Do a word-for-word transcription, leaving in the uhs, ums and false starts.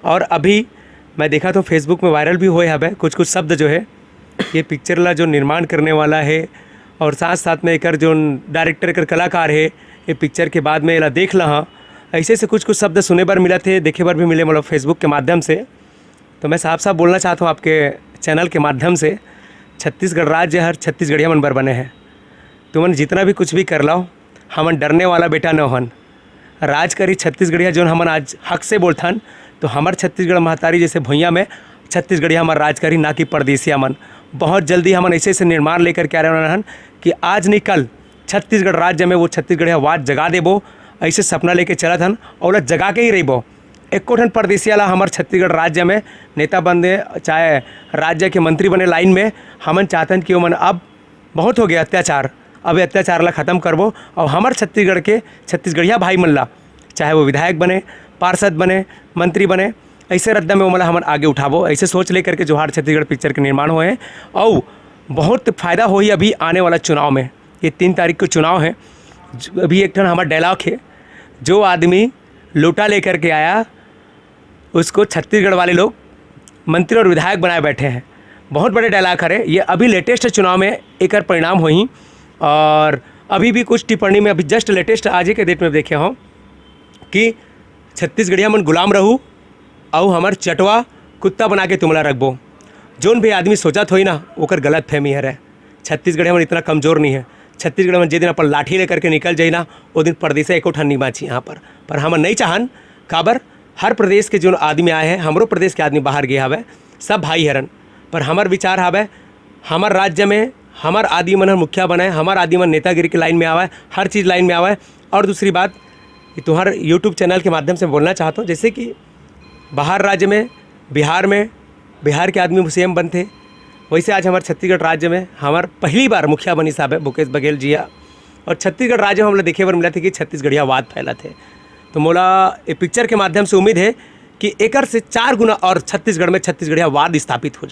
और अभी मैं देखा तो Facebook में वायरल भी होए हवे कुछ कुछ शब्द जो है, ये पिक्चर ला जो निर्माण करने वाला है और साथ साथ में एकर जो डायरेक्टर, एकर कलाकार है, ये पिक्चर के बाद में एला देख ला हाँ, ऐसे ऐसे कुछ कुछ शब्द सुने बर मिलत हे, देखे बर भी मिले, मतलब Facebook के माध्यम से। तो मैं साफ साफ बोलना चाहता हूँ आपके चैनल के माध्यम से, छत्तीसगढ़ राज्य हर छत्तीसगढ़िया मन बर बने हैं। तुमन जितना भी कुछ भी कर लाओ, हमन डरने वाला बेटा न हन। राज करी छत्तीसगढ़िया, जोन हमन आज हक से बोलथन, तो हमर छत्तीसगढ़ महतारी जैसे भुइयां में छत्तीसगढ़िया हमर राज करी, ना कि परदेसिया मन। बहुत जल्दी हमन ऐसे ऐसे निर्माण लेकर के आ रहे हन कि आज नहीं कल छत्तीसगढ़ राज्य में वो छत्तीसगढ़िया वाद जगा देबो, ऐसे सपना लेके चलत हन और ओला जगा के ही रहिबो। एको ठन परदेसिया ला हमर छत्तीसगढ़ राज्य में नेता बने, चाहे राज्य के मंत्री बने लाइन में, हमन चाहतन कि ओमन अब बहुत हो गया अत्याचार, अब ये अत्याचार ला खत्म करबो और हमर छत्तीसगढ़ के छत्तीसगढ़िया भाई मन ला, चाहे वो विधायक बने, पार्षद बने, मंत्री बने, ऐसे रद्दा में ओमन ला हमन आगे उठाबो। ऐसे सोच लेकर के जोहार छत्तीसगढ़ पिक्चर के निर्माण होए हे और बहुत फायदा होही अभी आने वाला चुनाव में। ये तीन तारीख को चुनाव है। ज-, अभी एक ठन हमर डायलॉग है, जो आदमी लोटा लेकर के आया, उसको छत्तीसगढ़ वाले लोग मंत्री और विधायक बनाए बैठे हैं। बहुत बड़े डायलॉग हरे। ये अभी लेटेस्ट चुनाव में एकर परिणाम होही। और अभी भी कुछ टिप्पणी में, अभी जस्ट लेटेस्ट आज ही के डेट में देखे हो कि छत्तीसगढ़िया मन गुलाम रहू अउ हमर चटवा कुत्ता बना के तुमला रखबो। जोन भी आदमी सोचत होई ना, ओकर गलत फहमी हरे। छत्तीसगढ़िया मन इतना कमजोर नहीं है। छत्तीसगढ़ में जे दिन अपन लाठी लेकर के निकल जाई ना, वो दिन परदेसी एको ठन नहीं बाँची यहाँ पर। पर हमन नहीं चाहन, काबर हर प्रदेश के जोन आदमी आए हैं, हमरो प्रदेश के आदमी बाहर गए हवे, सब भाई हरन। पर हमर विचार हवे, हमर राज्य में हमर आदमी मन हर मुखिया बनाए, हमर आदमी मन नेतागिरी के लाइन में आवे, हर चीज़ लाइन में आवे। और दूसरी बात कि तुम्हार YouTube चैनल के माध्यम से बोलना चाहता हूँ, जैसे कि बाहर राज्य में, बिहार में, बिहार के आदमी सीएम बनथे, वैसे आज हमर छत्तीसगढ़ राज्य में हमर पहली बार मुखिया बनिस हवे भूपेश बघेल जी हा। और छत्तीसगढ़ राज्य में हमला देखे बर मिलत हे कि छत्तीसगढ़िया वाद फैलत हे। तो मोला ये पिक्चर के माध्यम से उम्मीद है कि एकर से चार गुना और छत्तीसगढ़ में छत्तीसगढ़िया वाद स्थापित हो जाए।